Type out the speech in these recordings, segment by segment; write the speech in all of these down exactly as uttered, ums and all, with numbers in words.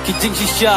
Ki jingshisha.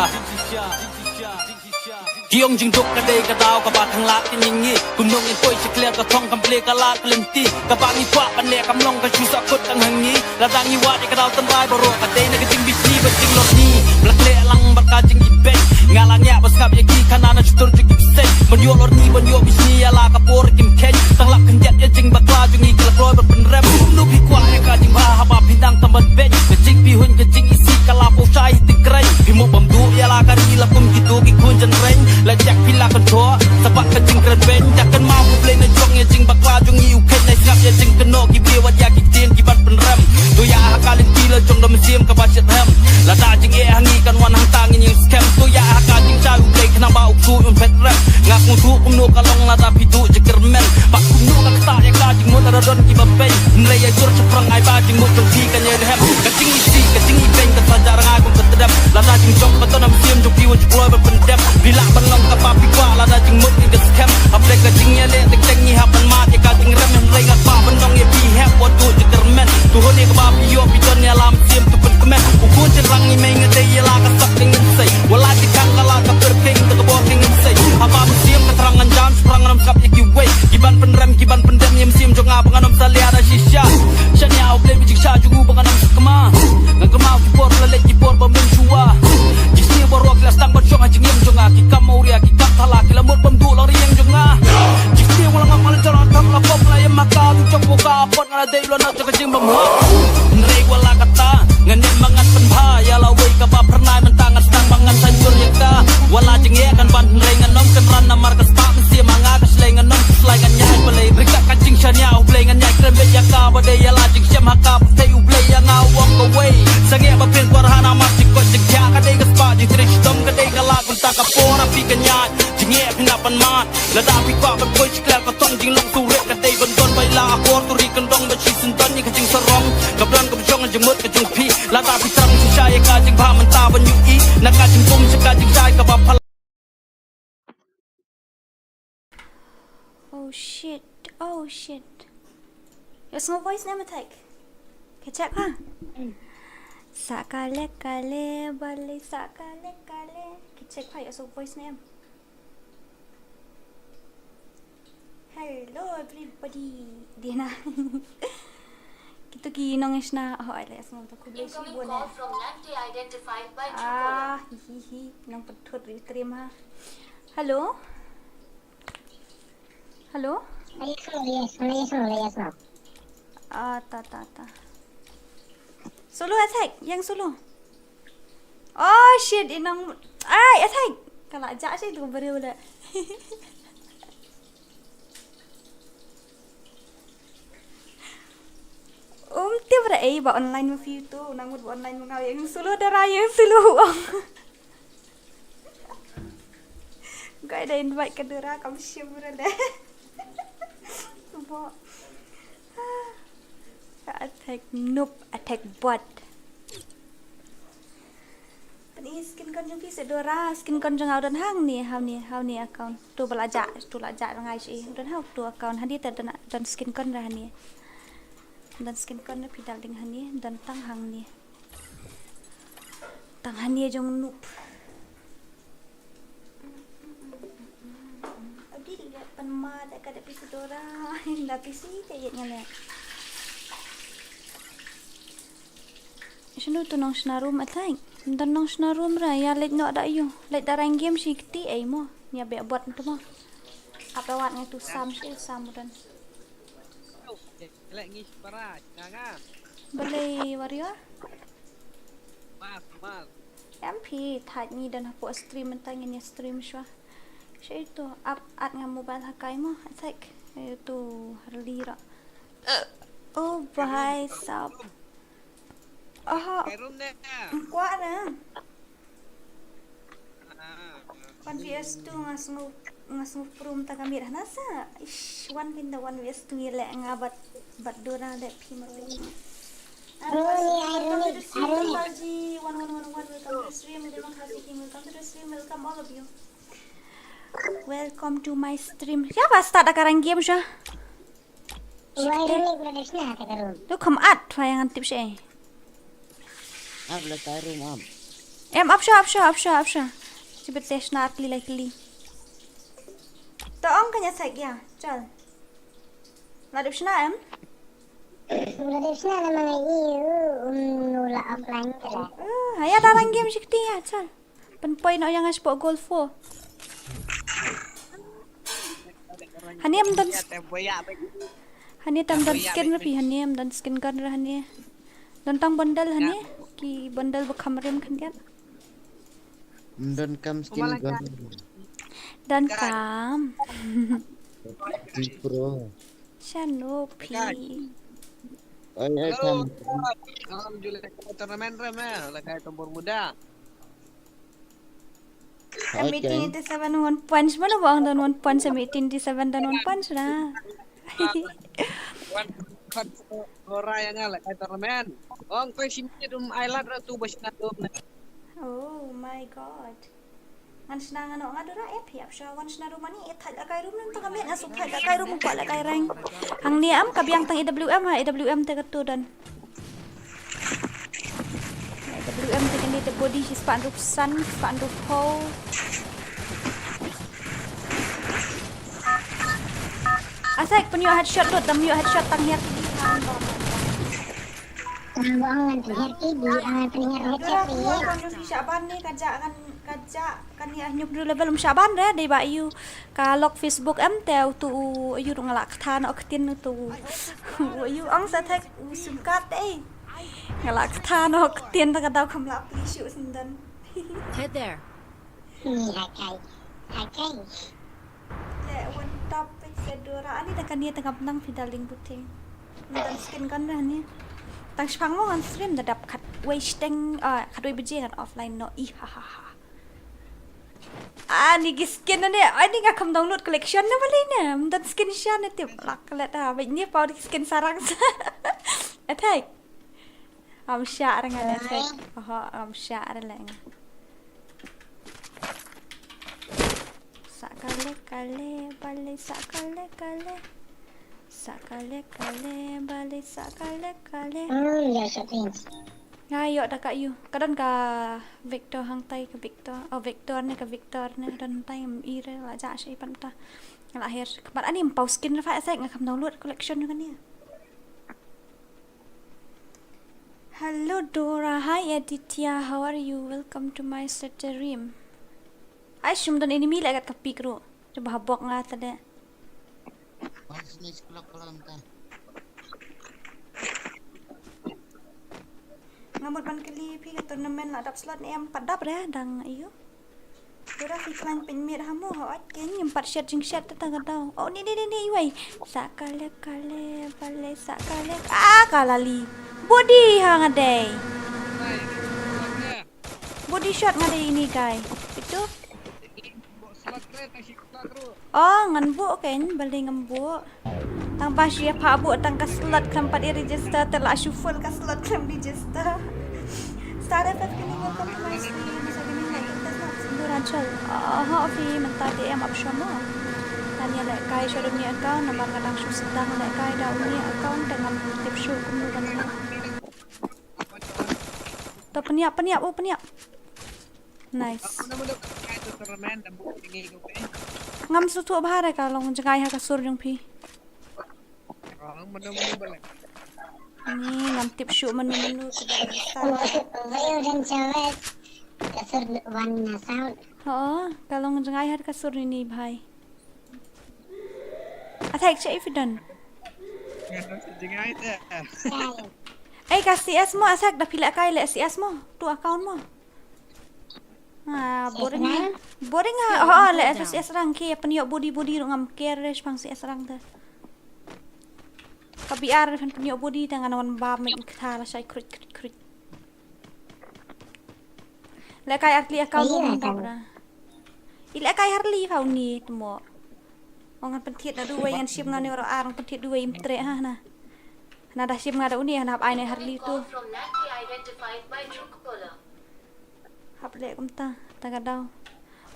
Ki ong jingduk ka dei ka daw kaba khanglad ka jingïeit. Kumno ngin poi sha kliar ka thong kam plie ka lad ka lynti. Kaba ngi kwah ban leh kam long ka shu sahkut tang ha ngi. Lada ngi wad ïa ka daw tynrai baroh ka dei na ka jingbishni bad jinglorni. Ba la khleh lang bad ka jingibeiñ. Nga la ngiah ba sngap ïa ki khana na shutur jong ki bseiñ. Ban ïoh lorni ban ïoh bishni ïa la ka por kim kheiñ. Tang lap khyndiat ïa jingbakla jong ngi ki la kloi ban pynrem. Kumno phi kwah ïa ka jingbha haba phi dang tam ban beiñ. Ka jingpyrhuh ka jingisih ka la pynshai ha tyngkreiñ. Phi mut ban duh ïa la ka ri la kum kito ki khun jynreiñ. La ïa phi la kynthoi sa bad ka jingkren beiñ. Ïa kynmaw U Blei na jong ïa jingbakla jong ngi u kheiñ. Nai sngap ïa jingkynnoh ki briew wat ïa ki ktien ki ban pynrem. To ïa ha ka lynti la jong da mynsiem kaba shitrhem. Lada jingeh ha ngi kan wan hangta ngin ïeng skhem. To ïa ha ka jingshai U Blei khnang ba u ksuid un phet rem. Nga sngewthuh kumno ka long lada phi duh jingkyrmen. Bad kumno ka ktah ïa ka jingmut lada don kiba beiñ. Hynrei ïa jur shaphrang ai ba jingmut jong phi kan ïai rhem. Ka jingisih ka jingibeiñ ka saja rngai kum ka tdem. Lada jingjop ba don ha mynsiem jong phi wat ju kloi ban pyndem. Phi lah ban long kaba phi kwah lada jingmut ngi ka skhem. Hapdeng ka jingïaleh teng teng ngi hap ban mad ïa ka jingrem. Hynrei nga kwah ban ong ïa phi hep wat duh jingkyrmen. To hun ïa kaba phi ïoh phi don ïa la mynsiem to pynkmen. U khun shynrang ngi mei nga dei ïa la ka sap ka ngin sei. Wat la jingkhang ka la ka pyrkhing da ka bor ka ngin sei. Haba mynsiem ka thrang ngan jam shaphrang ngan ym sngap ïa kiwei. Ki ban pynrem ki ban pyndem ïa mynsiem jong nga ba ngan ym salia da shisha. Shaniah U Blei ba jingshisha jong u ba ngan ym sakma. Ngan kynmaw ki por la leit ki por ba mynshuwa. Ki sniew baroh ki la sdang ban shong ha jingim jong nga. Ki kam awria ki kam thala ki la mut bym duh la ïing jong nga. Ki sniew la ngam la jala tam la pop la ïam ha ka tu jong ka pot nga la dei la na jong ka jingbymhok. Hynrei wat la katta ngan ïam ma ngan pynbha ïa la wei kaba phyrnai mynta ngan sdang ba ngan sa jur ïa ka. Wat la jingeh kan ban hynrei ngan ym kynran namar ka spah mynsiem ha nga ka shlei ngan ym khuslai ngan ïai balei. Ryngkat ka jingshaniah U Blei ngan ïai kren beit ïa ka ba dei ïa la jingshem ha ka pyrthei U Blei ïa nga u ong kawei. Sangeh ba phin kwah ha namar jingkoit jingkhiah ka dei ka spah jingtrei shitom ka dei ka lad kumta ka por ha phi ka ñiah. Jingeh phin hap ban mad lada phi kwah ban poi sha kliar ka thong jinglong surit ka dei ban don ba ïa la akor turi kyndong ba shisyndon ïa ka jingsarong ka blan ka bjong jingmut ka jong phi. Lada phi thrang shisha ïa ka jingbha mynta ban ïohi na ka jingbum sha ka jingshai kaba phylla. Oh shit, oh shit. Ïohsngew voice ne em Athek? Ka check ha. Sa ka lek ka le balei sa ka lek ka le. Ka check ha ïohsngew voice ne em? Hello everybody. Dina. Kito ki nongshna, oh, ai la ïohsngew to khublei shibun. Incoming call from Nangte identified by Truecaller. Ah, hi hi hi. Nongpynthut ri trim ha. Hello. Hello. Yes, yes, yes, yes, yes. Ah, ta ta ta. Solo Athek, ïeng solo. Oh shit, i nong ai Athek. Ka la jah shi tu briew le. Um tip ra ei ba online ma phi tu, nang mut ba online ma nga ïeng solo Dora ïeng solo. Guy da invite ka Dora kam shim ra le. Bo. Ka Athek noob, Athek bot. Pyn-i skin con jong phi seh Dora, skin con jong nga u don hangne, hangne, hangne account. To ba la jah, to la jah rngai shi, u don ha uto account, hangne te don, don skin con ra hangne. Don skin con ra phi dal ding hangne, don tang hangne. Tang hangne jong noob. Abdi di leh pan ma da ka da pisi Dora. Da pisi te yet nga leh. Shano tu nongshna room Athek? Don nongshna room ra ïa leit noh da ïu. Leit da rang game shi kti ei mo. Ïa beh bot tu mo. Apa wat ngi tu sam shi sam don. Leh ngi para nga nga. Balei warrior? Mas mas. Em phi thait ngi don hapoh stream mynta ngin ïa stream shwa. Shi tu ap at nga mobile ha kai mo Athek. Ai tu harli ra. Oh bhai sab. Aha. Kai room ne. Kwah na. One V S two nga sngew, nga sngew prum ta ka miet hana sa. Ish, one kinda one V S two ïa leh nga bad, bad Dora leh phi ma phi. Welcome to the stream, Papaji. One one one one, welcome to the stream. Welcome to the stream, welcome all of you. Welcome to my stream. Ïa ba start da ka rang game sha. Wai rung ni kula deshna ta ka room. Tu kham at, wai ngan tip shi. Ap la ta room ap. Em, ap sha, ap sha, ap sha, ap sha. Sibit te shna ar tylli lai tylli. To ong ka nya sek ya, chal. La dep shna em? La dep shna na ma ngi u, um, nu la offline ka la. Uh, haya da lang game shikti ya, chal. Pynpoi no yang as po golfo. Hani em don sk-, hani tam don skin ra phi, hani em don skin gun ra hani. Don tang bundle hani, ki bundle ba kham rim khyndiat. Don kam skin gun. Don kam. Di pro. Shano phi. Ai, ai, kam. Alhamdulillah, tournament re me, la kai tombor muda. M eighteen eighty-seven one punch, mana bang don one punch, M eighteen eighty-seven don one punch na. Wan kat ora yang ala kai tournament. Ong kai sini dum ai lat ra tu ba sina dum. Oh my god. Ngan sna ngan nga dura eh phi ap sha wan sna rumah ni eh thaj la kai rum nang tang amit nga suk thaj la kai rum kwah la kai reng. Hangne am ka biang tang A W M ha, A W M te ka tu don. A W M te kani te body shi spah hynriew san, spah hynriew phew. Asai pynïoh headshot lut, dam ïoh headshot tang hiar ki di. Tang buang ngan pynhiar ki di, ngan pynhiar headshot ki. Kan ju sha ban ni ka ja kan ka ja kan ïa hynñiew hynriew level um sha ban re dei ba ïu ka lok Facebook em te utu u ïu nga la kthah noh ktien utu u ïu ong sa thek u sum kat ei. Nga la kthah noh ktien ta ka daw kam la pli shu sendon. Head there. Ni hakai. Hakai. Le wan topic sedura ani da kan ïa tengap nang fi darling buting. Ngan skin kan dah ni. Tang shipang mo ngan stream da dap khat wei shteng, ah, khat wei baje ngan offline no. Ih ha ha ha. Ah, ni ki skin ne. Ai ni nga kam download collection ne bali ne. Mdan skin sha ne tip lak let ha. Bai ni pau di skin sarang. Attack. Am sha rang ne attack. Oho, am sha rang le. Sa kale kale bale sa kale kale. Sa kale kale bale sa kale kale. Hmm, ya sa pins. Nga ïoh da ka ïu. Ka don ka Victor hangtai ka Victor. Oh, Victor ne ka Victor ne ka don tai ngam i re la ja sha i pan ta. Nga la her. Kmat ani ym pau skin ra fa sa nga kam download collection ka ni. Hello Dora. Hi Aditya. How are you? Welcome to my stream. Ai shum don enemy la kat ka pick ro. Coba habok nga tadi. Nga mut ban kylli phi ka tournament la dap slot ne em pat dap re dang ïu. Dora phi khlaiñ pynmiet ha mo ha ot ke ngim pat shet jingshet ta ka daw. Oh ni ni ni ni wai. Sa kale kale bale sa kale. Ah ka lali. Body ha nga dei. Body shot nga dei ini guy. Itu. Oh, ngan buh kein, balei ngam buh. Tang ba shu ïa pha buh tang ka slot khlem pat i register te la shu full ka slot khlem register. Star F F kini welcome to my stream. Sa kini like it tas na sindur anchal. Oh, ha phi mynta te em ap shamo. Tang ïa lehkai sha dum ïa account namar nga dang shu sdang lehkai da uni account te ngam tip shuh kumno ban leh. To pynïap pynïap oh pynïap. Nice. Ngam sngewthuh bha re ka long jngai ha ka sur jong phi. Ni ngam tip shuh mano mano. Ka sur wan na sound. Ho, ka long jngai ha ka sur ni bhai. Attack check if you done. Ei ka C S mo attack da phi lehkai leh C S mo. Tu account mo. Ah, boring. Boring ah. Oh, leh C S rang ki pynïoh body body ruh ngam care re shipang C S rang te. Ka B R pynïoh body te ngan wan ba mik kata la shai kruit kruit kruit. Lehkai artli account mo mynta bra. I lehkai harli fa uni tmo. Ong ngan pynthied na duwai ngan shim ngan ïoh ar ngan pynthied duwai im treh ha na. Na da shim nga da uni na hap ai ne harli tu. Hap leh kumta ta ka daw.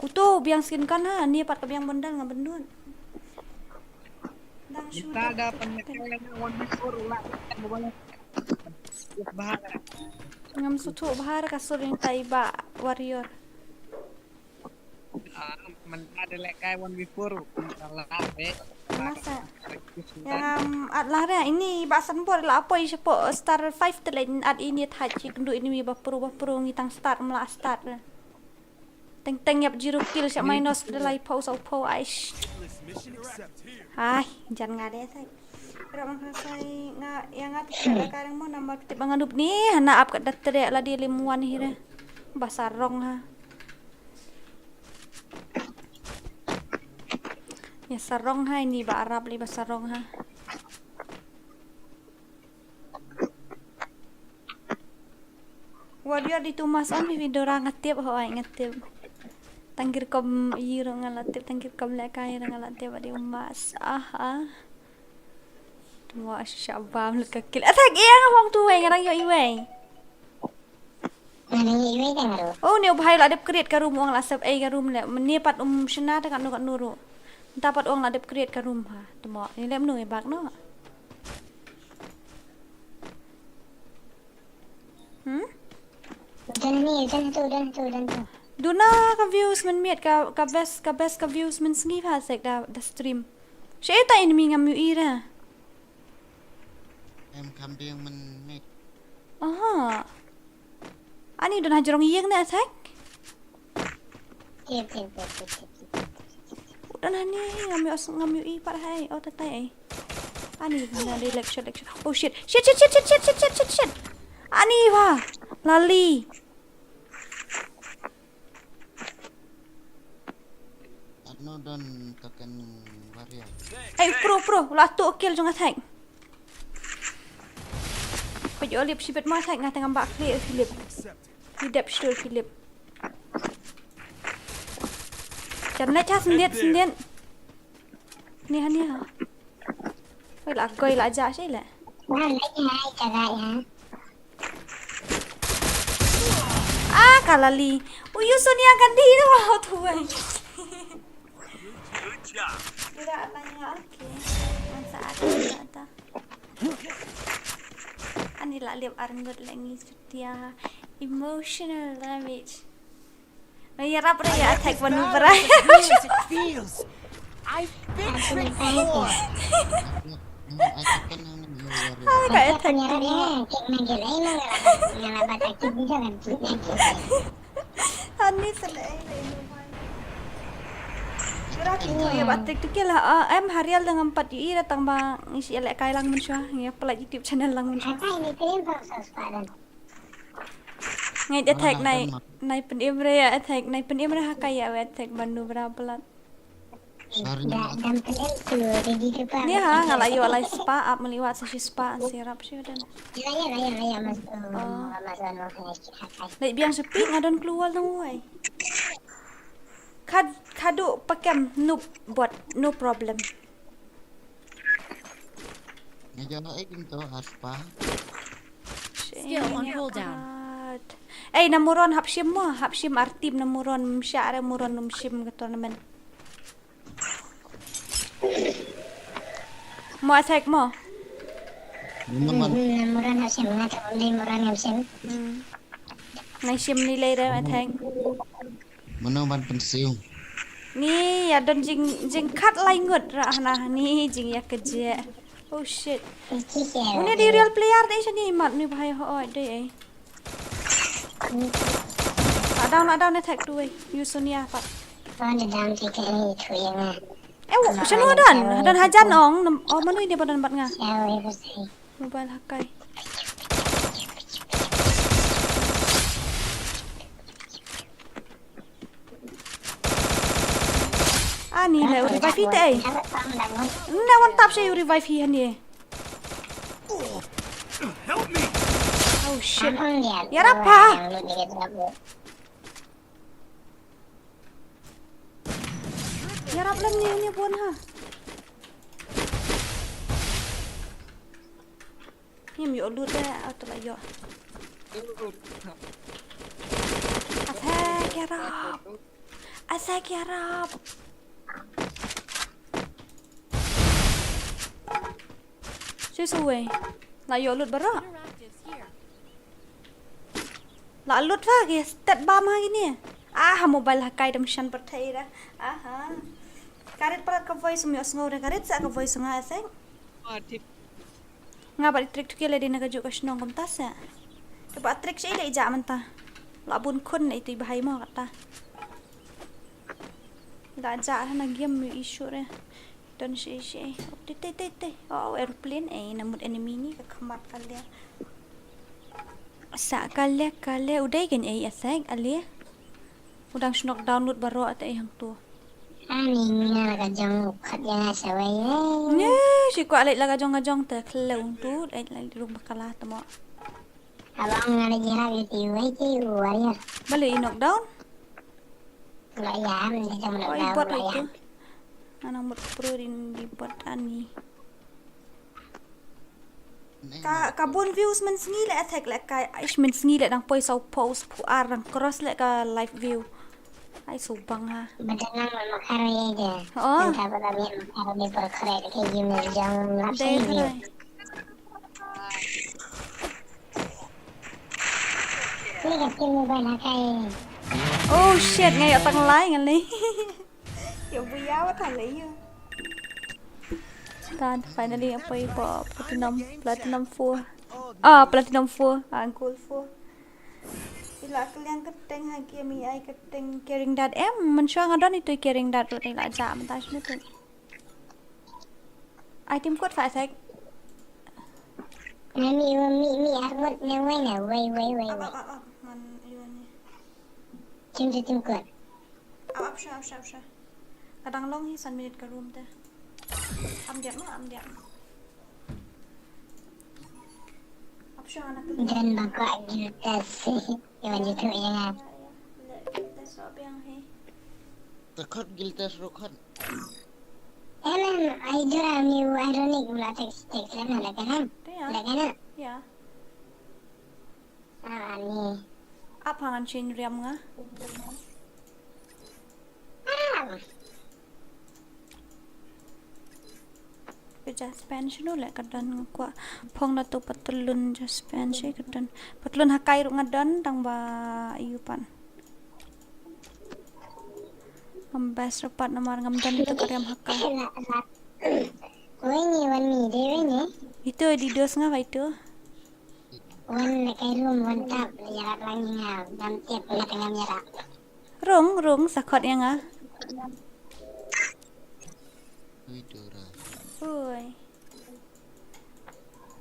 Utu biang skin kan ha ni pat ka biang bundle nga bendut. Dang shu. Kita da pynlehkai na one before la. Ngam sngewthuh bha ka sur ïa i Bah Warrior. Ah, mynta da lehkai one v four, mynta la be. Masa. Ïa ngam at lah re, ini ba san bor la poi shapoh star five te leh at ini thait shi kynduh ini ba pro ba pro ngi tang start mla start re. Teng teng ïap zero kill sha minus da lai pau sau pau aish. Ai, jan nga de sai. Pero man ka sai nga ïa nga te ka reng mo namar te ba nga nup ni hana ap ka dat te la di lim wan hi re. Ba sarong ha. Ïa sarong ha ini ba arab li ba sarong ha. Warrior di Thomas on mi video ra nga tip ho ai nga tip. Tang kyrkom ïa ro nga la tip tang kyrkom lehkai ro nga la tip di Thomas. Ah ah. Tuma sha bam leka kill. Attack ïa nga hong tu wei nga dang ïoh iwei. Nga dang ïoh iwei tang ro. Oh ne u bhai la dep create ka room ong la sep ei ka room le. Mene pat um shna ta ka nu ka nu ro. Nta pat ong la dep create ka room ha. Tuma ni lem nu i bak no. Hmm? Udan ni, udan tu, udan tu, udan tu. Duna ka views mynmiet ka ka best ka best ka views mynsngi ha sek da da stream. Sha ita enemy ngam ïohi ra. Em kam biang mynmiet. Aha. Ani don ha jrong ïing ne attack? Tip, tip, tip, tip, tip, tip. Udan hani ngam ïoh ngam ïohi pat hai. Oh tatai ai. Ani na di lecture lecture. Oh shit. Shit shit shit shit shit shit shit shit. Ani wa. Lali. Ano don token warrior. Ai pro pro la tu kill jong attack. Pajolip shibet ma attack nga tengam bak clear Philip. Hidep sure Philip. Jan le chas ndit ndit. Ni ha ni ha. Oi la goi la ja shi le. Wah, lagi hai jaga ya. Ah, kalali. Uyu Sonia kan di tu wah tu ai. Good job. Ira alanya okay. Masa aku tak. Ani la liap arngut langi sutia emotional damage. Ïarap re ïa attack manu berai. I've been tricked before. Ka attack tu. Ani sele. Ïarap tu ïa ba attack tu kila. Em harial da ngam pat ïohi da tang ba ngi shi lehkai lang mynshuwa. Ngi pynlait YouTube channel lang mynshuwa. Ngai attack nai nai pynim re ïa attack nai pynim re ha ka ïa attack ban nu bra palat. Sorry. Ni ha nga la ïoh lai spa ap mali wat sa shi spa an sirap shi dan. Lai biang sepi nga don kluwal dong wai. Kad kadu pakem noob bot no problem. Nga jala ek into haspa. Skill on cooldown. Ei namuron hap shim mo hap shim artim namuron msha are muron num shim ke tournament. Mo attack mo. Namuron hap shim nga tak ni muron ngam shim. Ngai shim ni lei re attack. Mano ban pynsiu. Ni ïa don jing jingkat lai ngut ra hana ni jing ïa keje. Oh shit. Une di real player de shani mat ni bhai ho oi de ai. Ada na ada na thak tu ai. Yu Sonia pat. Eh shanu adan adan hajan ong. Oh manu ini badan bat nga. Mobile hakai. Ani le u revive hi te ai. Na one tap sha u revive hi hani. Oh shit. Ïarap ha. Ïarap lem ni ni bun ha. Ngim ïoh loot de, ato la ïoh. Attack ïarap. Attack ïarap. Shu shu wei. La ïoh loot baroh. La lut va ki stet bam ha kine. Ah, ha mobile ha kai dam shan pyrthei da. Aha. Ka rit palat ka voice ym ïohsngew re, ka rit sa ka voice nga seng. Ah, tip. Nga bad i Trick to Kill dei na kajuh ka shnong kumta sa. Te ba Trick sha i leh i jah mynta. La bun khun na itu i bhai mo kata. La jah na game issue re. Don shi shi. Oh, te te te te. Oh, aeroplane eh na mut enemy ni ka khmat ka leh. Sa ka leh ka leh u dei ken eh a sek a leh. U dang shnok download baroh te eh hangtu. Ani ni na la ka jong u khat ïa nga sa wei eh. Ni shi kwah leh la ka jong ka jong te khleh ung tu eh la rung bakala te mo. Abang nga la jira ke ti wei ti u warrior. Bale i knockdown. Nga ïa am di jong Oi, knockdown bot nga ïa itu. Am. Anang mut pro din di bot ani. Ka ka bun views mynsngi le attack le kai ish mynsngi le dang poi saw post phu ar dang cross le ka live view. Ai subang ha. Badan lang ma karo ye je. Oh. Nang ka ba mi ma karo ni por kore ke yim ne jong lap Dei sai view. Trai. Ni ka tim mobile ha kai. Oh shit, ngai tang lai ngan ni. Ya buya wat ha le ya. Tan finally apa ipa platinum platinum four. Ah, platinum four, ah, gold four. Ila kaliang keteng ha game ai keteng carrying dart em, men shwa nga don itu carrying dart rut ila jam tas ni tu. Item code fa sek. Nami iwa mi mi armut ne wai na wai wai wai Up, wai. Up, up, up. Man iwa ni. Tim tim tim code. Up, up, sha, up, sha, up, sha. Kadang long hi san minute ka room te. Am dia ma, am dia. Up, sha, anak tu. Dan baka juta si. Iwa juta ya. Ya, ya. Le, le, so biang hi. Takot giltas rokat. Em em, ai jura mi u ironic u la text text lem na la kana. Te ya. La kana. Ya. Ah, ni. Apa ngan chin riam nga? Ah. Ke Jaspan shinu le ka don nga kwah phong na tu patlun Jaspan shi ka don. Patlun ha kai ruh nga don tang ba ayu pan. Ngam best ruh pat namar ngam don tu ka riam ha kai. Wei ni wan mi de wei ni. Itu di dos nga ba itu. Wan na kai room wan tap ïarap lang nga ngam tip na ka ngam ïarap. Rung rung sa khot ïa nga. Ui Dora. Ui.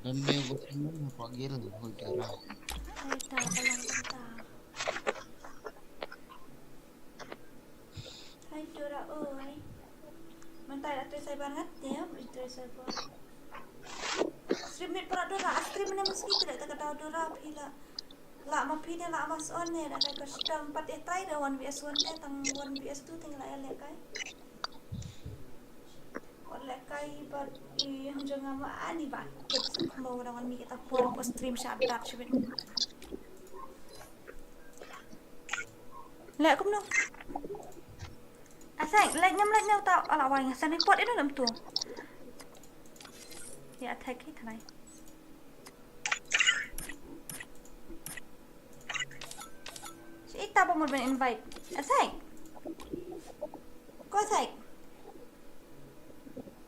Dan me bos ni ko gil ui Dora. Ai ta ka lang ta. Hai Dora oi. Mynta ïa trei cyber ngat te ïa trei cyber. Stream mit para Dora, stream ne mesti tidak tak kata Dora phi la. La ma phi ne la ma son ne da kai custom pat ïa try da one V S one ne tang one V S two tang la ïa leh kai. Wan leh kai bad i hang jong nga ma ani ba. Kut mo da wan mi kita por ko stream sha dat shibit. Leh kumno? Asai, leh nyam leh nyam ta ala wai nga sani pot ino nam tu. Ya attack hi thanai. Si ita ba mut ban invite. Asai. Ko asai.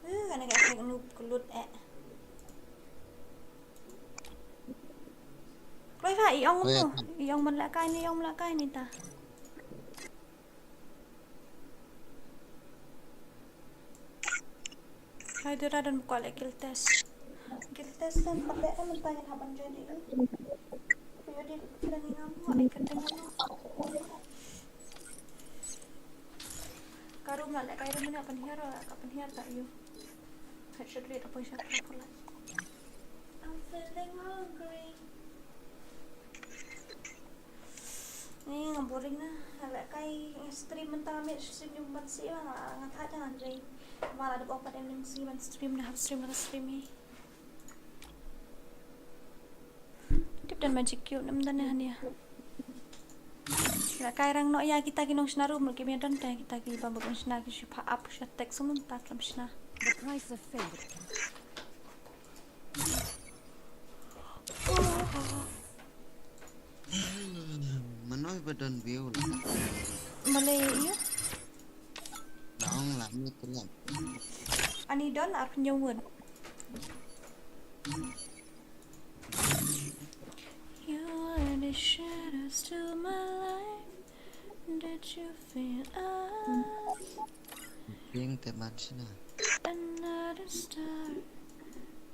Uh, kana ka asai nu kulut eh. Kloi fa i ong tu. I ong man la kai ni, i ong man la kai ni ta. Hai Dora don buka leh kill test. Kill test kan pat leh kan mynta ngin hap ban join ïa u. Ïa di kren ngam hok ïa kren ngam. Ka room la leh kai room ne pynhiar ka pynhiar ta ïa u. Headshot rate apoi shot rate pula. I'm feeling hungry. Ni nga boring na, leh kai nga stream mynta me stream ni ban si nga nga that nga dei. Ma la dep open em ning si ban stream na hap stream na stream hi. Tip dan magic cube nam dan ne hania. Leh kai rang no ïa kita ki nongshna room ki me don te kita ki ba bun shna ki shi pha ap sha tek sum ta tlam shna. The price of faith. Oi, ba don view la. Malay, ïa. Naong la mi tu la. Ani don ar pynjong won. You are the shadows to my life. Did you feel us? Ping te ban shina. Another star,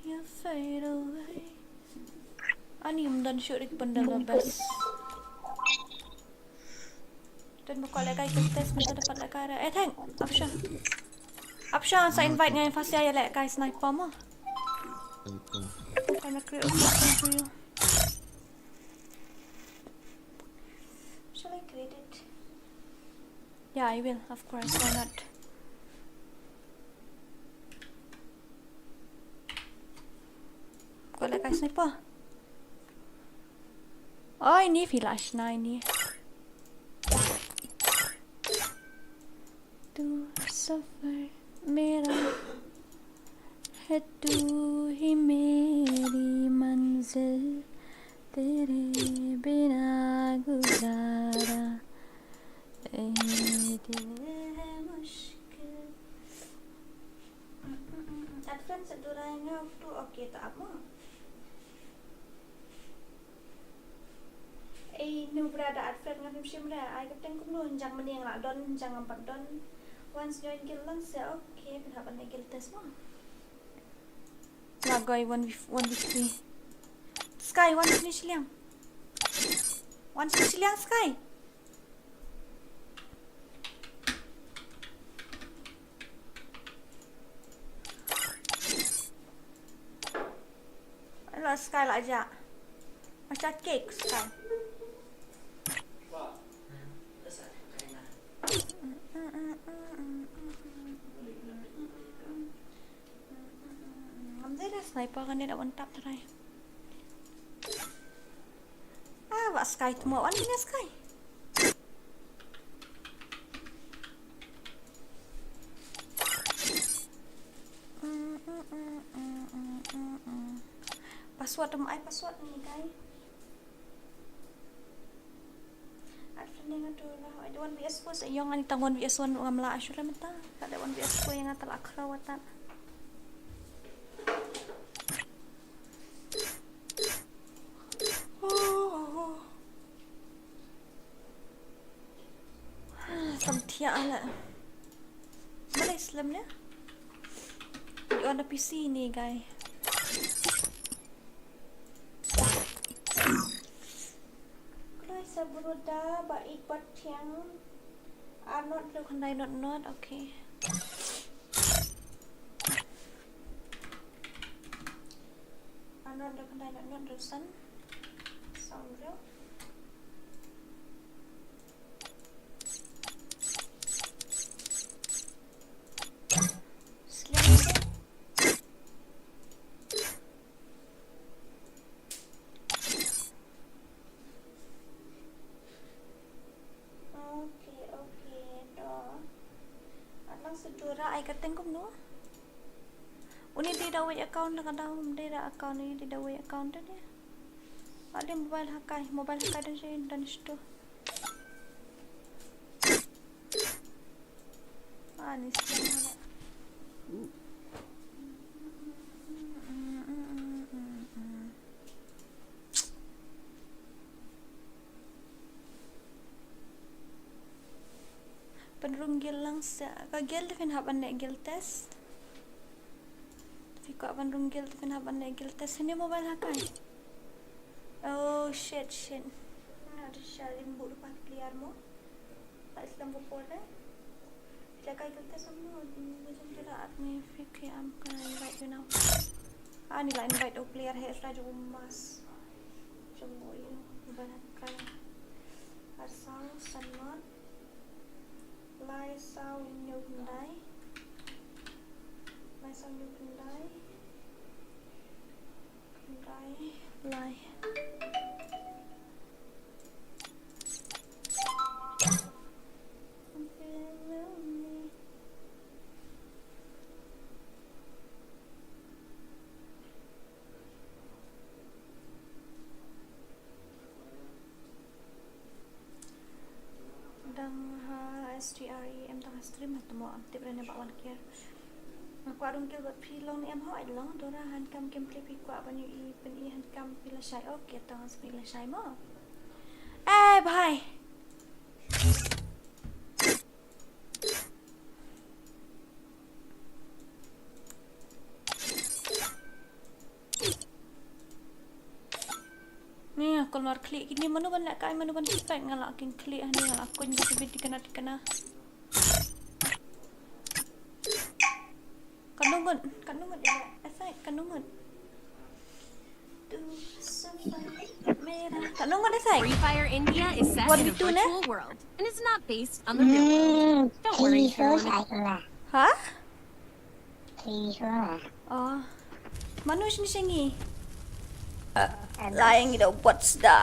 you fade away. Ani ym don shuh ri ki bundle ba best. Don ba kwah lehkai ki test mynta da pat lehkai ra. Eh, thank. Apsha. Apsha sa invite nga ïa Fasia ïa lehkai sniper mo. Kan recruit a person for you. Shall I create it? Yeah, I will, of course. Why not? Kwah lehkai sniper. Oi, ni flash na ni. Tu safar mera hai tu hi meri manzil, tere bina guzara, eh, dil hai mushkil. Add friend sa durai nga tu, okay, ta ap mo. Ei, nu bra da add friend ngam shim re, ai ka teng kumno jang mane nga la don, jang ngam pat don. Once join guild lang sa, okay, pynhap ban guild test mo. Nga goi one v one v three. Sky, one finish liang. One finish liang, Sky. Hello, Sky la ja. Macam cake, Sky. Ngam dei da sniper kan dei da one tap try. Ah, ba Sky tu mo wan bina Sky. Password tu mo ai password ni guys. At finding a door, I don't want V S four sa ïong ani tang one V S one ngam lah assurance mynta. Ka da one V S four ïa nga ta la khraw atan. Kam thiah la. Balei slem ne? Ïong da P C ni guys. Kloi sa bru da ba ik bat thiang. Ar not hynriew khyndai not not, okay. Ar not hynriew khyndai not not hynriew san. Saw hynriew. Sliang. Okay, okay, to. Alang sedura ai ka teng kumno? Uni dei da wei account na ka dau, dei da account, uni dei da wei account da dia. Ada mobile hakai, mobile hakai dan sih dan situ. Ah, ni sih. Pynrung guild lang sa ka guild phin hap ban leh guild test. Phi kwah pynrung guild phin hap ban leh guild test. Hynne mobile hakai. Oh shit shit. Nga da sha rim bu rupa player mo. Ka Islam ko pole. Lehkai guild test mo. Mujhe jara aap ne fik ke am ka invite you now. Ani la invite o player hai sra jo mas. Jong o yu ban kai. Ar saw san not. Lai saw hynñiew khyndai. Lai saw hynñiew khyndai. Khyndai. Lai. Tang ha S T R E M tang ha stream ha tmo am tip rene ba wan kiar. Nga kwah rung kil bad phi long em ho ai long Dora han kam kem play phi kwah ban yu i pen i han kam phi la shai ok ya tang spi la shai mo. Eh bhai. Ni kulmar khlieh kini mano ban leh kai mano ban spek nga la kin khlieh hani nga la kuñ ka tibit dikana dikana. Kanungut, kanungut ila. Asai kanungut. Kanungut asai. Free Fire India is set in a virtual world and is not based on the real world. Don't worry, Carolina. Ha? Three four. Oh. Manush ni shengi. Lying in the what's the.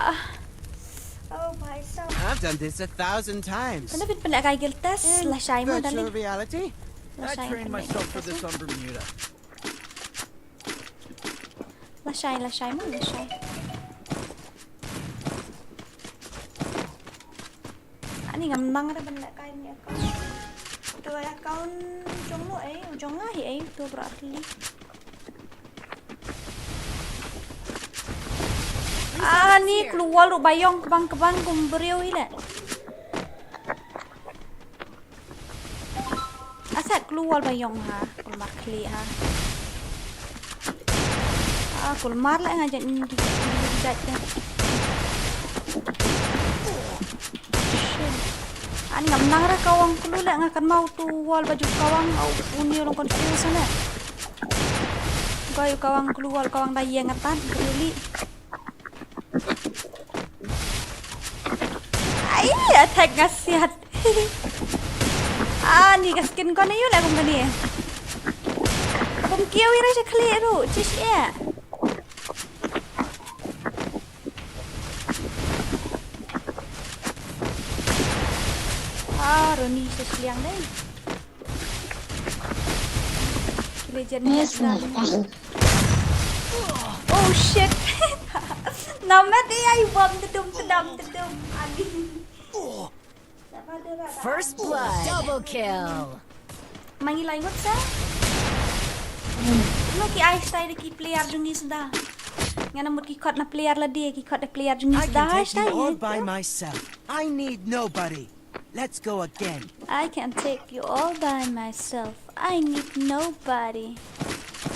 Oh my god. I've done this a thousand times. Kana fit pala kai gil test la shai mo virtual reality. I trained myself for this on Bermuda. La shai la shai mo la shai. Ani ngam nang re ban leh kai ni account. Tu account jong lo eh, jong nga hi eh, tu bra li. Ani keluar lu bayong kebang kebang kum beriau ile. Asat keluar bayong ha, kulmar khlieh ha. Ah, kulmar lah ngajak ni di jat ya. Ani ngam nang re kawang kulu leh nga kan mau tu wall baju kawang au uni long kon tu sana. Kau kawang kulu wall kawang da yang ngatan kuli. Ai, attack nga siat. Ah, ni ka skin ko na yu la kum kani. Kum kiwi ra sha khlieh ru, chish ya. Ah, Roni sha shliang dai. Kile jen. Oh shit. Namet ai bom tedum tedam tedum. Ani. First blood. Double kill. Mangi lai ngut sa. No ki ai stai de ki player jong ngi sda. Ngana mut ki kot na player la de ki kot de player jong ngi sda. I can take you all by myself. I need nobody. Let's go again. I can take you all by myself. I need nobody.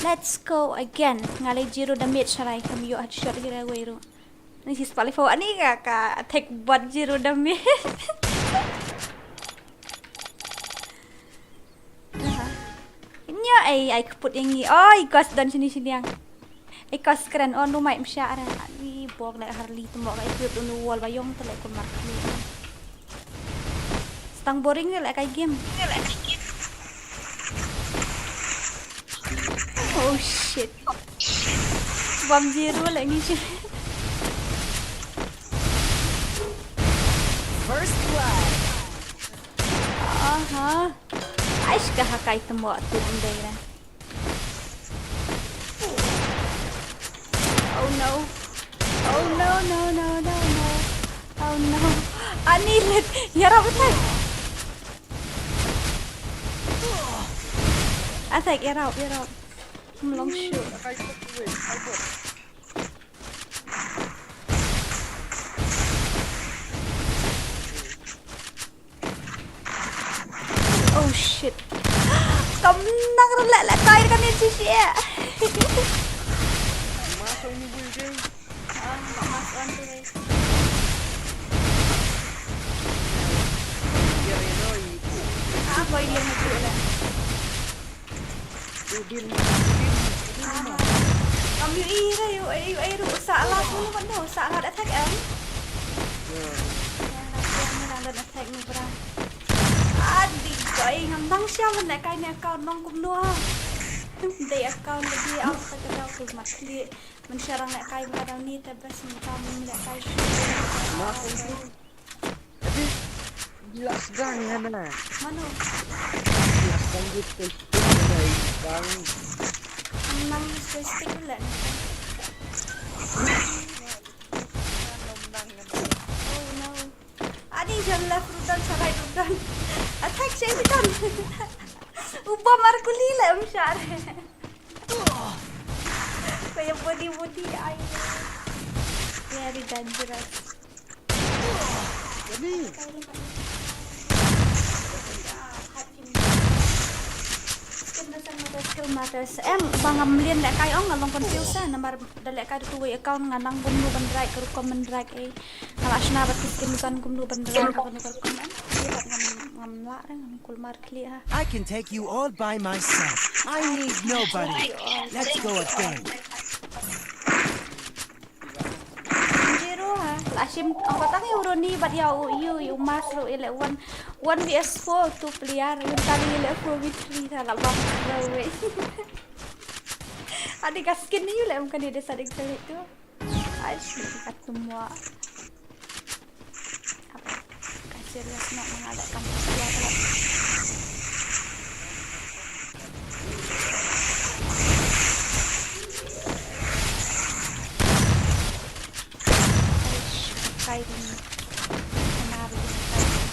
Let's go again. Ngalai zero damage sarai kam yo hat shot gira wei ru. Ni sis pali fo ani ka ka attack bot zero damage. Nyo ai ai keput yang ni. Oi kos don sini sini yang. Ai kos keren on rumah msya ara. Ni bok le harli temok ai keput dunu wall bayong telek kulmar kami. Stang boring ni lek kai game. Oh shit. Bom zero lek ngi sih. First blood. Aha. Aish ka hakai temok tu ndai ra. Oh no. Oh no no no no no. Oh no. Ani let. Yarap attack. Attack yarap yarap. Melong shoot. Oh shit. Kam nang rem lek lek kai kan ni sisi eh. Masuk ni bui ding. Ah, masuk on tu guys. Biar ya doi. Ah, kau yang itu lah. Udin, Udin, Udin. Kam yu i re yu i yu i ru sa la ku nu ban do sa la attack em. Yang nak yang ni nang attack nu bra. Adi koi ngam dang siam ne kai ne account nong kum nu ha. Dei account lagi au sa ka dau ku mat kli. Men siarang ne kai bra dau ni te best men kam ne kai. Mak. Gila sedang ngana. Mano? Gila sedang gitu. Bang. Menang joystick pula ni. Oh no. Ani Jam left rutan, sharai rutan. Attack shay rutan. Uba markuli le em share. Kaya body body ay. Very dangerous. Skill matters, skill matters. Em, ba ngam lien lehkai ong, nga long confuse eh, namar da lehkai da tu wei account nga nang kumno ban right, ka rukom ban right eh. Nga la shna bad ki skin gun kumno ban right, kumno ban rukom em. Ye bad ngam, ngam lah re, ngam kulmar khlieh ha. I can take you all by myself. I need nobody. Let's go again. Zero ha. La shim, oh, patang ïa u Ronnie bad ïa u, ïa u, ïa u Mas ruh ïa le one, one V S four, two player. Ïa u Tali ïa le four V three ta la bang ruh wei. Ade ka skin ni ïa le em kane de sa ding kali tu. Ai, shi ka tumwa. Apa? Ka serious noh, ma nga da kam ka serious lah. Ai, shi kai ding. Kena ding kai ding.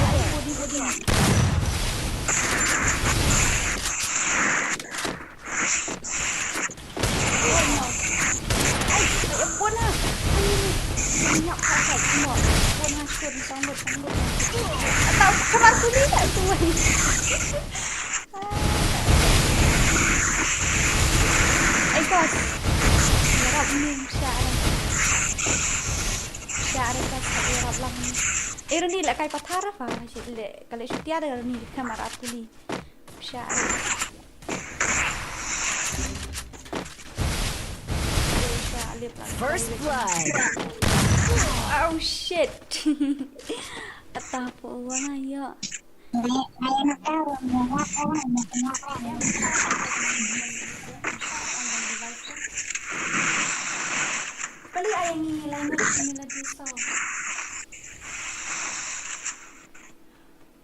Ai, body, body. Ronnie lehkai pathar apa? Leh kali shutia da Ronnie kamera puli. First blood. Oh shit. Ata po wana ya. Kali ayang ini lain ni lagi so.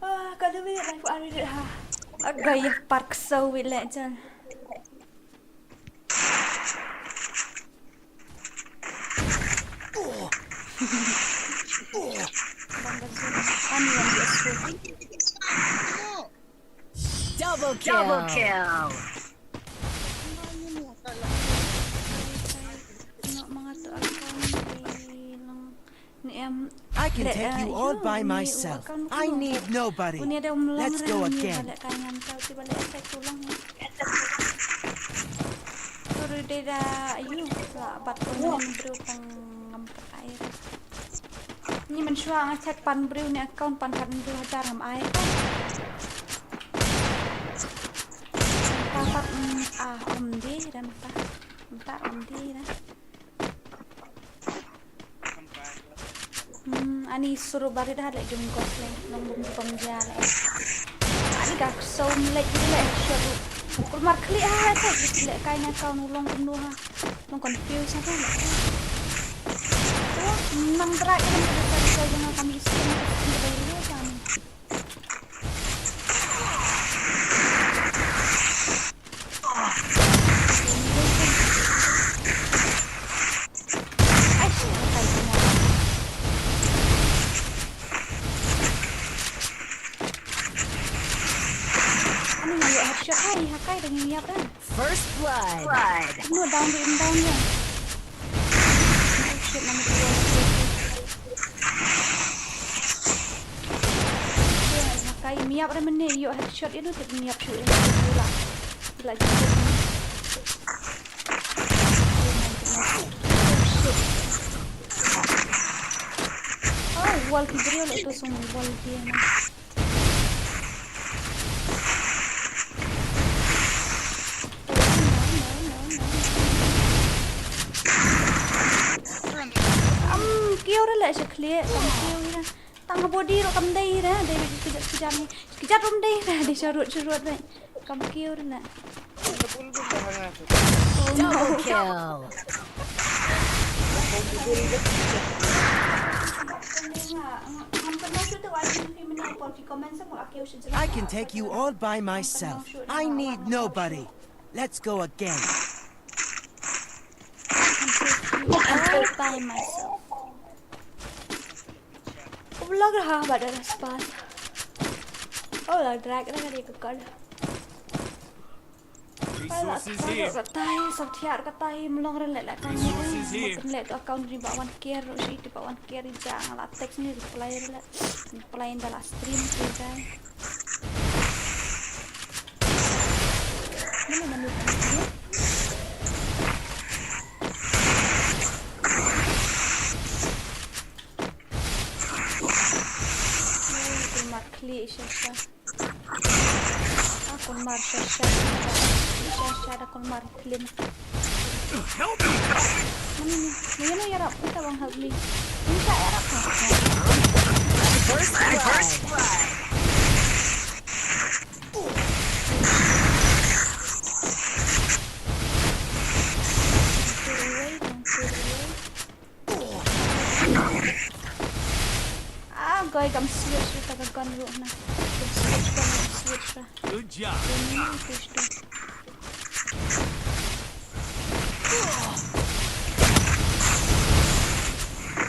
Ah, ka dei wei live ari ha. Aga ya park so wei le jan. Bang ka zon. Ani yang dia so. Double kill. Double kill. Nga manga tu account ni lang. Ni em. I can take you all by myself. I need nobody. Let's go again. Bale kai ngan tau ti bale check tu lang. Turu de da ayu la bat tu ngan bru tang ngam pat ai. Ni man shwa nga check pan bru ni account pan pat bru hajar ngam ai. Ka pat, mm, ah, um di da mata. Mata um di da. Hmm, ani suru barit ha le jum gos le, long bum bum ja le. Ani ka so le le suru. Kulmar khlieh ha, ha, ha, le kai na ka nu long kumno ha. Long confuse ha le. Nang dra ka ka ka ka ka ka ka ka ka ka ka ka ka. First blood. No, down, down, down. Oh shit, nama dia. Kai miap dah mene, yuk headshot dia tu, miap shoot dia tu pula. Pula jumpa. Oh my goodness. Oh shit. Oh, wall ki brio le tu sung wall ki na. Am, kiew re le sha khlieh, kam kiew re. Tang body ro kam dei re, dei kejap kejap ni. Kejap rum dei re, dei sharut sharut re. Kam kiew re le. Double kill. I can take you all by myself. I need nobody. Let's go again. All by myself. Kumlong ha ba da spas. Oh, la drag na ka dei ka kod. Resources here. Katai, sa thiar katai, mlong rel le kan ni. Resources here. Le to account ni ba wan care, ro shi ti ba wan care ja nga la text ni reply rel. Reply in the last stream tu jai. Mana mana ni? Ni tu mak kli sha sha. Ah, kun mar sha sha. Sha sha da kun mar film. Help me! Mani ni, ni no yarap, ita bang help me. Ni sa yarap. First blood. First blood. Ah, guy, kam switch ïa ka gun ruh na. Kam switch, kam switch ra. Good job. Ini switch tu.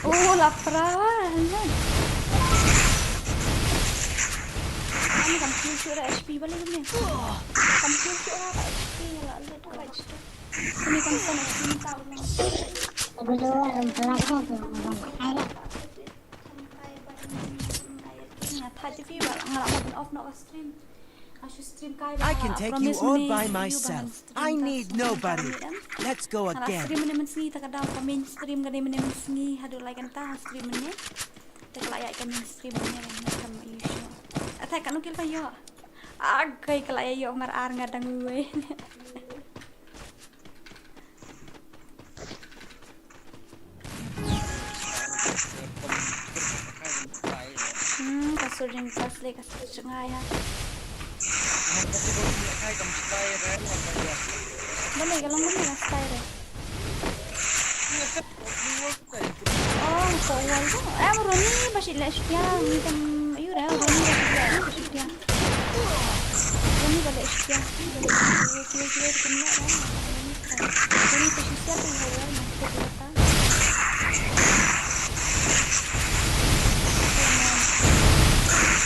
Oh, lapra. Ani kam switch ra H P balik ni. Kam switch ra H P la lut ka H P. Kami kan sana sini tahu. Dulu orang pelajar tu orang kaya. Nga thait ïa phi ba nga la off noh ka stream. Nga shu stream kai ba I can take you all by myself. I need nobody. Let's go again. Stream ne mynsngi ta ka dei ka main stream ka dei ne mynsngi haduh lai kynta stream ne. Te ka la ïaid ka main stream ne kam issue. Atai ka nukil ka ïoh. Agai ka la ïoh mar ar nga dang wei. Hmm, ka sur jingpas le ka sur jngai ha. Ba le ka long ba le ka style re. Oh, ko wal tu. Em, Roni ba shi leh shtiang, ni tam, ayu re, Roni ba shi leh shtiang. Roni ba leh shtiang. Roni ba leh shtiang. Roni ba shi leh shtiang.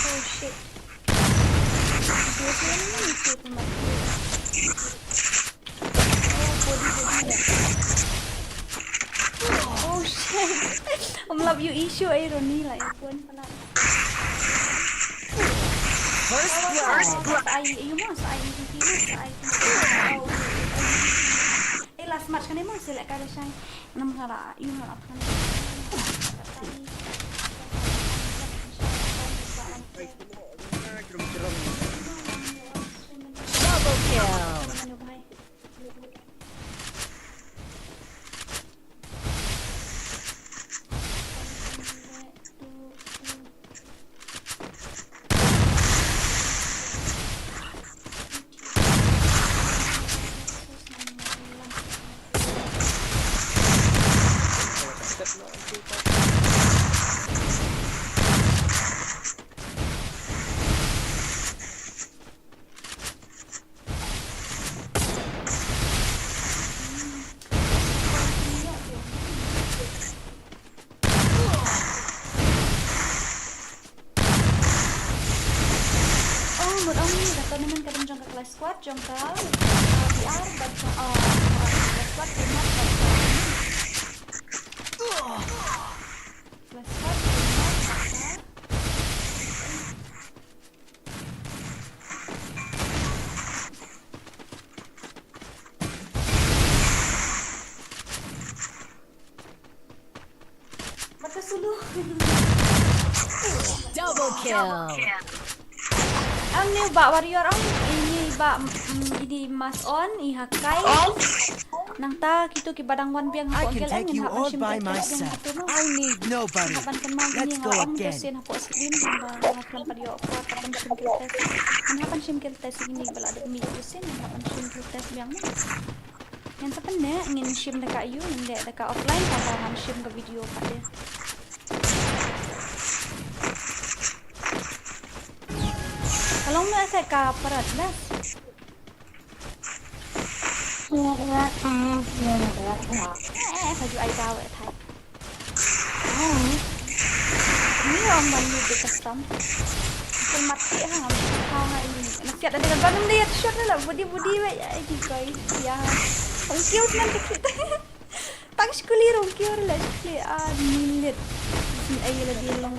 Oh, shit. Oh, shit. Ym lap ïohi shuh, eh, Roni, la ïa phone pala. First blood. Sa ai, ïa mo, sa ai, ïa mo, sa ai. Eh, last match kane mo, select ka la shai. Nam ka la, ïa mo la phone. Double kill. Oh, mut ong ni, ka tournament ka dang jong ka Clash Squad, jong ka, uh, V R, bad jong, uh, Clash Squad, Clash Squad, Clash Squad. Mata sulu. Double kill. Ang ni ba warrior ang ini ba, mm, ini mas on i hakai. Nangta kito ki ba dang wan biang ha pok gel ang ngan hap ban shim kill test biang ha tu no. Ngan hap ban kynmaw kini nga ong to sien ha pok stream ba nga khlem pat ïoh kwah ban shim kill test. Ngan hap ban shim kill test ini ba la dep mih to sien ngan hap ban shim kill test biang no. Ngan sa pyneh ngin shim da ka ïu ngin leh da ka offline kata ngan shim ka video pat de. Ka long na sa ka parat bas. Network, ah, slow network, ah. Eh, eh, baju ai daw, eh, thai. Ah. Ni ong ban lu bit custom. Kul mati ha, ngam tau ngai ni. Nasiat ada kan, kan dia shot lah, budi, budi, weh, ya, di koi, ya. Ong kiu nan kit. Tang sekali rong kiu lah, sekali, ah, milit. Sini ai lah dia long.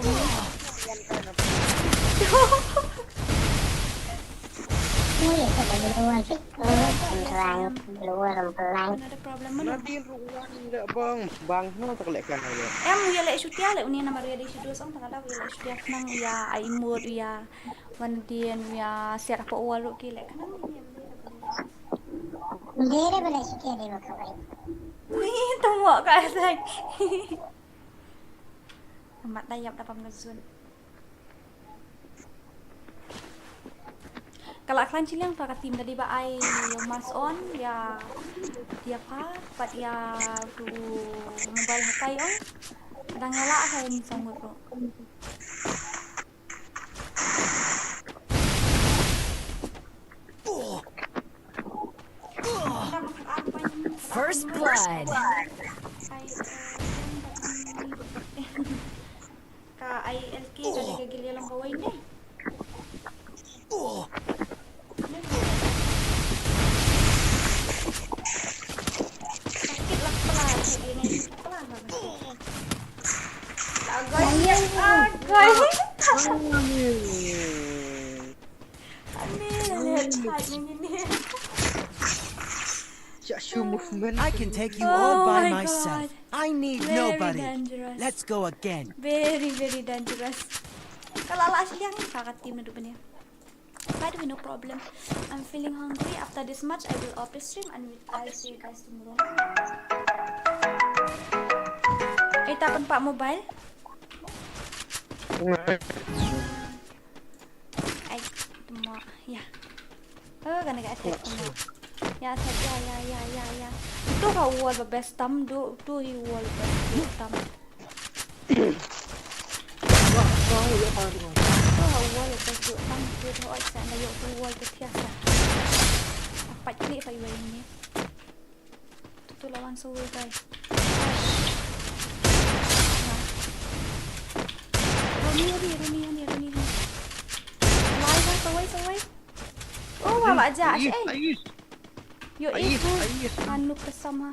Oh, ya, tak ada luar. Oh, remplang, luar remplang. Another problem mana? Nadin ruan nda bang, bang no tak lek kan ayo. Em, uya lek shutia lek uni nama ruya di sidu song tengah dah uya lek shutia kenang uya ai imut uya wandin uya siat apa uwa lu ki lek kenang. Dia dah bela shutia dia makan. Ni tengok kat saya. Amat dayap dapat ngezun. Ka la khlaiñ shiliang pa ka team da dei ba ai ïa u Mason, ïa Diapha bad ïa u Mobile Hakai ong. Dang ïa la ka ïa ngi song mut ruh. First blood. Ka I L K ka dei ka gil ïalong kawei ne. Sakit lah kepala, sakit ini kepala lah. Agoi, agoi. Aneh, lihat side ni ni. Syak shu movement. I can take you all by myself. I need nobody. Let's go again. Very, very dangerous. Ka la la shiliang ni ka team na dup ni. By the way, no problem. I'm feeling hungry. After this match, I will off the stream and I'll see you guys tomorrow. Ai ta pynpah mobile. Ai, tuma, ya. Oh, kane ka attack tuma. Ya, attack, ya, ya, ya, ya, ya. Utu ka wall ba best tam, du, utu hi wall ba best tam. Wah, wah, ya, wah, wah. Utu ka wall ba best tam, utu ka wall ba best tam, utu ka wall ba best tam. Apat klik pa iwa ini. Tu, tu lawan Soul, guys. Runi, Runi, Runi, Runi, Runi. Wai, wai, Soul, Soul. Oh, wah, wah, aja, eh. Yo, eh. Anu pesam ha.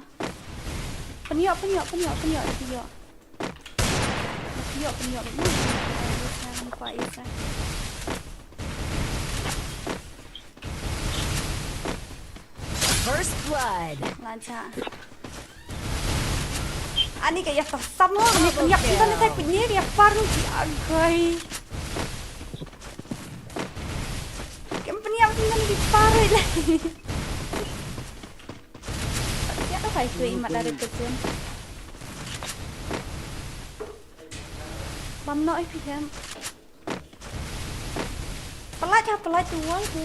Penyok, penyok, penyok, penyok, penyok. Penyok, penyok, penyok. Lupa, Isa. First blood. Lancha. Ani ka ïa ta sam no, ani ka ïa pynïap sida ne ta pynïap ïa par ni ki agai. Kem pynïap sida ne ki par le. Ïa ta kai tu imat dari kecil. Bam no ai phi hem. Pynlait ha, pynlait tu wall tu.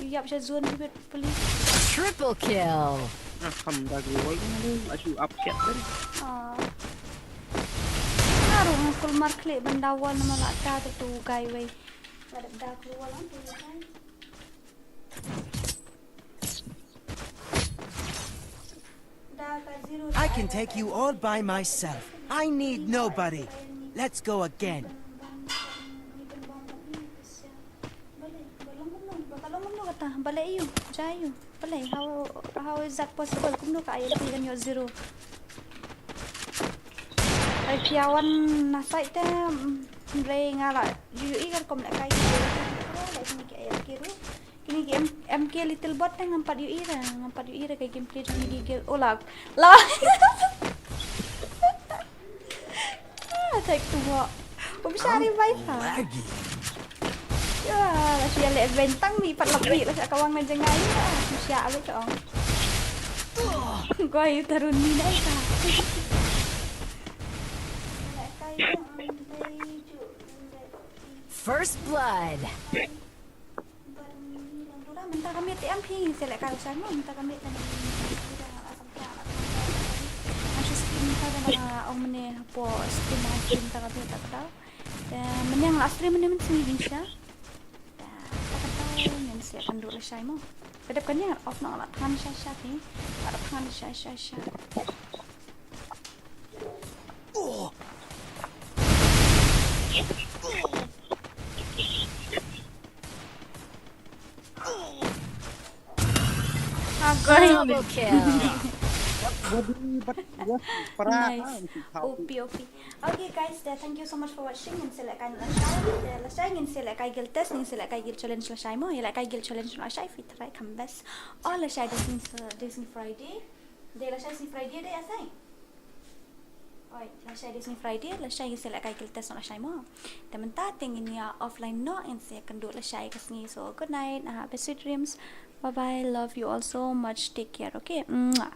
Ïap sha zone tu bet peli. Triple kill. Ah, kham da gi wai ni, a shu up kiat kan. Ah. Nga ruh nga kulmar klik ban da wall namar la ta tu guy wei. Nga dep da klik wall tu guy. I can take you all by myself. I need nobody. Let's go again. Balei ïu, jai ïu. Balei, how, how is that possible? Kumno ka I L K kan ïoh zero? Ai phi wan na site te, mm, balei nga la ïohi ka rukom lehkai ki I L K ruh. Kine ki M-, M K Little Bot te ngam pat ïohi re, ngam pat ïohi re ka gameplay jong kine ki gel. Oh la, la. Ah, attack tu mo. Um shari bai ha. Laggy. Ya, la shi leh bentang mi pat lap mi la shi kawang na jngai. Um shari bai ka ong. Goi tarun ni na ka. First blood. Mynta ka miet te em phi shu lehkai u shai mo, mynta ka miet te em. Nga shu stream mynta ka, nga ong mynne hapoh stream, nga stream mynta ka miet ta ka daw. Te mynne nga la stream mynne mynsngi jingshisha. Ta ka daw ngin sa ïakynduh lashai mo. Ka dep kane, off noh, la than sha sha phi. La than sha sha sha. Double kill. Body, but yes, para Nice. O P, O P. Okay guys, te thank you so much for watching. Ngin sa lehkai noh lashai. Te lashai ngin sa lehkai guild test, ngin sa lehkai guild challenge lashai mo. Ïa lehkai guild challenge noh lashai, phi tharai kham best. O lashai, dei sngi, dei sngi Friday. Dei lashai sngi Friday dei, ïa sai. Oi, lashai dei sngi Friday, lashai ngin sa lehkai guild test noh lashai mo. Te mynta te ngin ïa offline noh, ngin sa ïakynduh lashai ka sngi. So good night, ah, best sweet dreams. Bye bye, love you all so much. Take care, okay? Mwah.